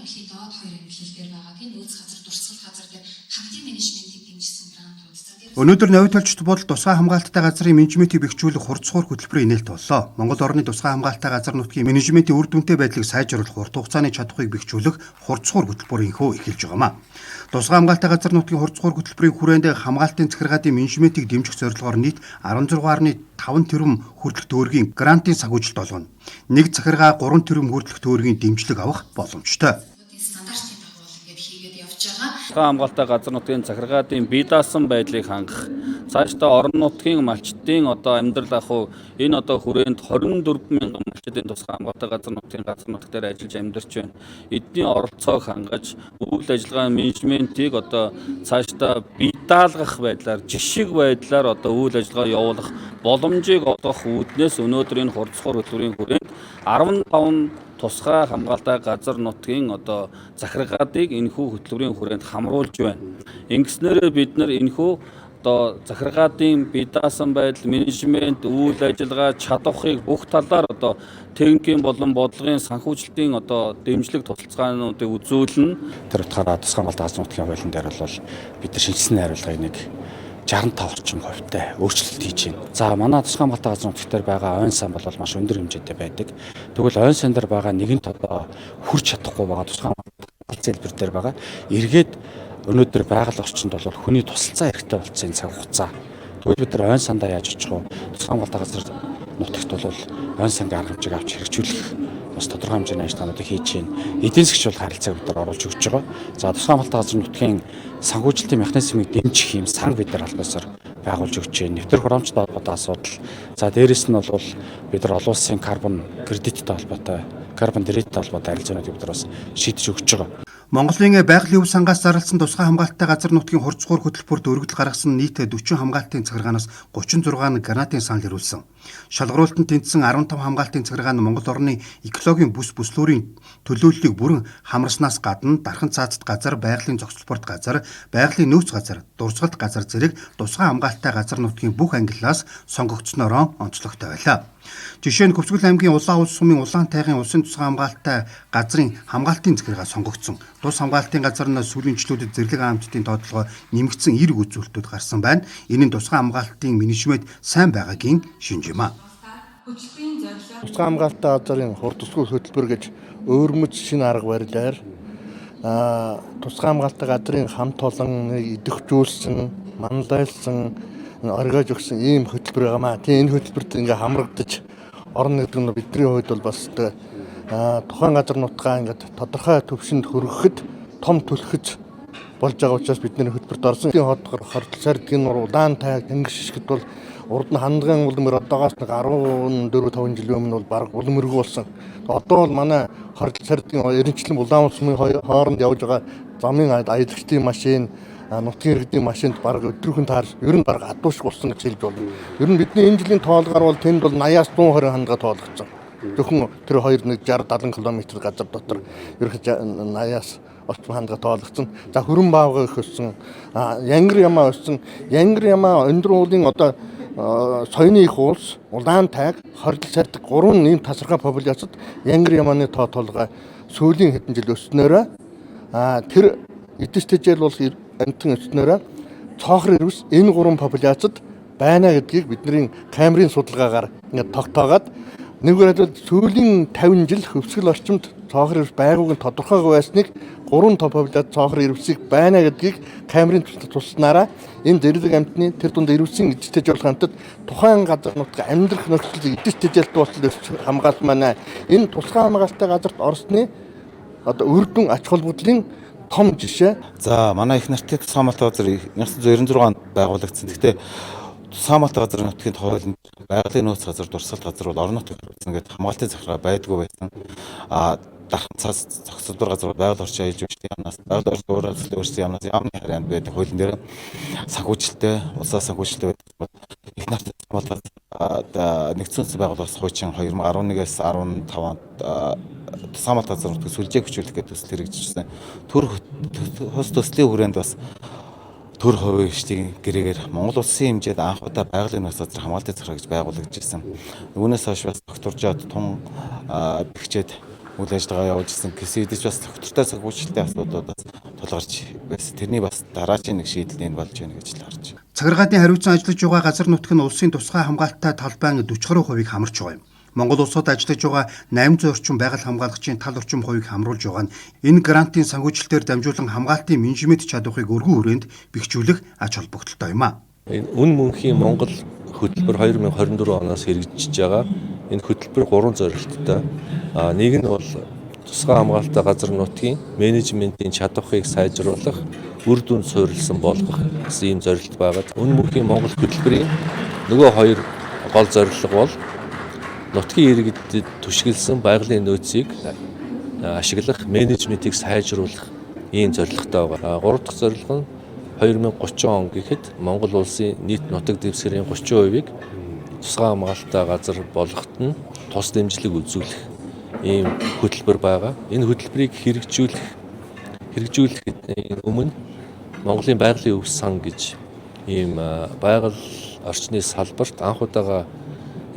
ангийн доод хоёр ангилал дээр байгаа тийм нөөц газар, дурсгал газар дээр хамтын менежментийг дэмжсэн грантууд. За дээрээс Өнөөдөр Новитолчт бол тусгай хамгаалттай газрын менежментийг бэхжүүлэх хурцхуур хөтөлбөрийн нээлт боллоо. Монгол орны тусгай хамгаалалттай газар нутгийн менежментийн үр дүнтэй байдлыг сайжруулах, урт хугацааны чадварыг бэхжүүлэх хурцхуур хөтөлбөр инхүү эхэлж байгаамаа. Тусгай хамгаалалттай газар нутгийн хурцхуур хөтөлбөрийн хүрээнд хамгаалтын захиргаатын менежментийг дэмжих зорилгоор нийт 16.5 тэрбум хүртэлх төгрөгийн грантын санхүүжилт олгоно. Нэг захиргаа 3 тэрбум хүртэлх төгрөгийн дэмжлэг авах боломжтой. Стандартын дагуу ингээд хийгээд явж байгаа. Тусгай хамгаалалттай газар нутгийн захиргаатын бие даасан байдлыг хангах, цаашдаа орон нутгийн малчдын одоо амьдрал ах уу энэ одоо хүрээнд 24 мянган малчдын тусгай хамгаалалттай газар нутгийн газар нутг дээр ажиллаж амьдарч байна. Эдний оролцоог хангаж, үйл ажиллагааны менежментийг одоо цаашдаа бие даалгах байдлаар, жишг байдлаар одоо үйл ажиллагаа явуулах боломжийг олгох үүднээс өнөөдөр энэ хурцхуур хөтөлбөрийн хүрээнд 15 тусгай хамгаалалттай газар нутгийн одоо захиргаадыг энэхүү хөтөлбөрийн хүрээнд хамруулж байна. Ингэснээрээ бид нар энэхүү одоо захиргаадын бие даасан байдал, менежмент, үйл ажиллагаа, чадварыг бүх талаар одоо техникийн болон бодлогын санхүүжилтийн одоо дэмжлэг тусалцгаануудыг үзүүлнэ. Тэр утгаараа тусгай хамгаалалттай газар нутгийн хуулийн дээр бол бид нар шинжилсэн найруулгыг нэг 65 орчим хувьтай өөрчлөлт хийж байна. За манай тусгай хамгаалалттай газар нутагт дээр байгаа ойн сан бол маш өндөр хэмжээтэй байдаг. Тэгвэл ойн сан дээр байгаа нэгэнт одоо хүрч чадахгүй байгаа тусгай хамгаалалтын хэлбэр дээр байгаа. Эргээд өнөөдөр байгаль орчинд бол хүний тусалцаа хэрэгтэй болсон цаг хугацаа. Тэгвэл бид нар ойн сандаа яаж очих вэ? Тусгай хамгаалалттай газар нутагт бол ойн сангийн арга хэмжээг авч хэрэгжүүлэх бас тодорхой хэмжээний ажиллагаануудыг хийж байна. Эдийн засгч бол харилцааг бид нар оруулж өгч байгаа. За тусгай хамгаалалттай газар нутгийн санхүүжилтийн механизмыг дэмжих юм сан бид нар аль биесээр байгуулж өгч байна. Нэвтрэх хурамчтай холбоотой асуудал. За дээрэс нь бол бид нар олон улсын карбон кредиттэй холбоотой, карбон кредиттэй холбоотой харилцаануудыг бид нар бас шийдэж өгч байгаа. Монголын байгалийн өв сангаас зарласан тусгай хамгаалттай газар нутгийн хурцхуур хөтөлбөрт өргөдөл гаргасан нийт 40 хамгаалтын захиргаанаас 36 нь гранатын санал ирүүлсэн. Шалгаруултанд тэнцсэн 15 хамгаалтын захиргаа нь Монгол орны экологийн бүс бүслүүрийн төлөөллийг бүрэн хамарснаас гадна дархан цаацад газар, байгалийн зогсолборт газар, байгалийн нөөц газар, дурсгалт газар зэрэг тусгай хамгаалттай газар нутгийн бүх ангиллаас сонгогдсноороо онцлогтой байлаа. Жишээ нь Хөвсгөл аймгийн Улаан улс сумын Улаан тайгын улсын тусгай хамгаалттай газрын хамгаалтын захиргаа сонгогдсон. Тус хамгаалтын газар нь сүүлийн жилүүдэд зэрлэг аамтдын тооцоолгоо нэмэгдсэн эерэг үзүүлэлтүүд гарсан байна. Энэ нь тусгай хамгаалтын менежмент сайн байгаагийн шинж юм а. Хөтөлбөрийн зорилгоор Тусгай хамгаалалттай газрын хурдсгүй хөтөлбөр гэж өөрмөц шинэ арга барилаар тусгай хамгаалалттай газрын хамт олоныг идэвхжүүлсэн, манлайлсан, оргиож өгсөн ийм хөтөлбөр байгаамаа. Тийм энэ хөтөлбөрт ингээ хамрагдаж орно гэдэг нь бидний хувьд бол бас тухайн газар нутгаа ингээд тодорхой түвшинд хүрэхэд том түлхэц болж байгаа учраас бидний хөтөлбөрт орсон. Тийм хотгор хордол сардгийн нур улаан тайг тэнгис шишгэд бол урд нь хандган улмөр одоогоос нэг 14 5 жилийн өмнө бол бараг улмөргүй болсон. Одоо бол манай хордол сардгийн эренчлэн улаан улс сумын хооронд явж байгаа замын аялагчдын машин, нутгийн иргэдийн машинд бараг өдрийнхэн таар ер нь бараг адуушг болсон гэж хэлж болно. Ер нь бидний энэ жилийн тоолгаар бол тэнд бол 80-аас 120 хандгаа тоологдсон. Зөвхөн тэр хоёр нэг 60 70 км газар дотор ерөнхийдөө 80-аас орчим хандгаа тоологдсон. За хөрөн баавгай их өссөн. Янгар ямаа өссөн. Янгар ямаа өндөр уулын одоо соёны их уулс, улаан тайг, хордол сардаг гурван ийм тасархай популяцид янгар ямааны тоо толгой сүүлийн хэдэн жил өснөөрөө тэр эдэс тэжээл бол амтан өснөөрөө цоохор ирвэс энэ гурван популяцид байна гэдгийг бидний камерын судалгаагаар ингээд тогтоогоод нэггээр бол сүүлийн 50 жил хөвсгөл орчимд цоохор ирвэс байгууг нь тодорхойгүй байсныг гурван том популяц цоохор ирвэсийг байна гэдгийг камерын тусалснараа энэ зэрлэг амьтны тэр дунд ирвэсийн эдэс тэжээл болох амьтад тухайн газар нутаг амьдрах нөхцөл эдэс тэжээлт болтол хамгаалал маань энэ тусгай хамгаалалттай газарт орсны одоо үр дүн ач холбогдлын том жишээ. За манай их нартын тусгай хамгаалалтын газар 1996 онд байгуулагдсан. Гэхдээ тусгай хамгаалалтын газар нутгийн хуулинд байгалийн нөөц газар, дурсгалт газар бол орон нутгийн хариуцсан гэдэг хамгаалтын захиргаа байдгүй байсан. Дархан цаас зохицолбор газар байгаль орчин аялал жуулчлалын яамнаас, байгаль орчин өөр засгийн өөрчлөлтийн яамнаас яамны харьяанд байдаг хуулийн дээр санхүүжилттэй, улсаас санхүүжилттэй байдаг. Их нартын тусгай хамгаалтын газар нэгдсэн үндэсний байгууллагаас хуучин 2011-ээс 15 онд тусгай хамгаалтын газар нутгийг сүлжээг хүчүүлэх гэдэг төсөл хэрэгжижсэн. Төр хус төслийн хүрээнд бас төр хувийн хөгжлийн гэрээгээр Монгол улсын хэмжээд анх удаа байгалийн нөөц газар хамгаалтын захиргаа гэж байгуулагдчихсан. Үүнээс хойш бас докторжоод тун бэхжээд үйл ажиллагаа явуулж ирсэн. Гэсэн хэдий ч бас тогтвортой санхүүжилтийн асуудлууд бас тулгарч байсан. Тэрний бас дараачийн нэг шийдэл энэ болж байна гэж л харж байна. Цагиргаадын хариуцсан ажиллаж байгаа газар нутг нь улсын тусгай хамгаалттай талбайн 40 гаруй хувийг хамарч байгаа юм. Монгол улсад ажиллаж байгаа 800 орчим байгаль хамгаалагчийн тал орчим хувийг хамруулж байгаа нь энэ грантын санхүүжилтээр дамжуулан хамгаалтын менежмент чадварыг өргөн хүрээнд бэхжүүлэх ач холбогдолтой юм а. Энэ үн мөнхийн Монгол хөтөлбөр 2024 оноос хэрэгжиж байгаа. Энэ хөтөлбөр 3 зорилттой. Нэг нь бол тусгай хамгаалалттай газар нутгийн менежментийн чадварыг сайжруулах, үр дүнд суурилсан болгох гэсэн ийм зорилт байгаа. Үн мөнхийн Монгол хөтөлбөрийн нөгөө хоёр гол зорилго бол нутгийн иргэдэд түшгэлсэн байгалийн нөөцийг ашиглах, менежментийг сайжруулах ийм зорилготой байгаа. Гурав дахь зорилго нь 2030 он гэхэд Монгол улсын нийт нутаг дэвсгэрийн 30%-ийг тусгай хамгаалалттай газар болгоход нь тус дэмжлэг үзүүлэх ийм хөтөлбөр байгаа. Энэ хөтөлбөрийг хэрэгжүүлэх өмнө Монголын байгалийн өв сан гэж ийм байгаль орчны салбарт анх удаага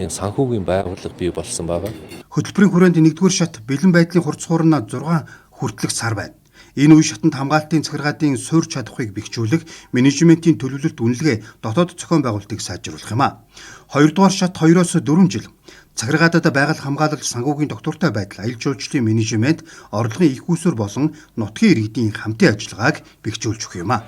ийм санхүүгийн байгууллага бий болсон байгаа. Хөтөлбөрийн хүрээнд нэгдүгээр шат бэлэн байдлын хурцхуур нь 6 хүртэлх сар байна. Энэ үе шатанд хамгаалтын захиргаадын суурь чадварыг бэхжүүлэх, менежментийн төлөвлөлт үнэлгээ, дотоод зохион байгуулалтыг сайжруулах юм а. Хоёрдугаар шат 2-оос 4 жил. Захиргаадад байгаль хамгаалал, санхүүгийн тогтвортой байдал, аялал жуулчлалын менежмент, орлогын их усүр болон нутгийн иргэдийн хамтын ажиллагааг бэхжүүлж өгөх юм а.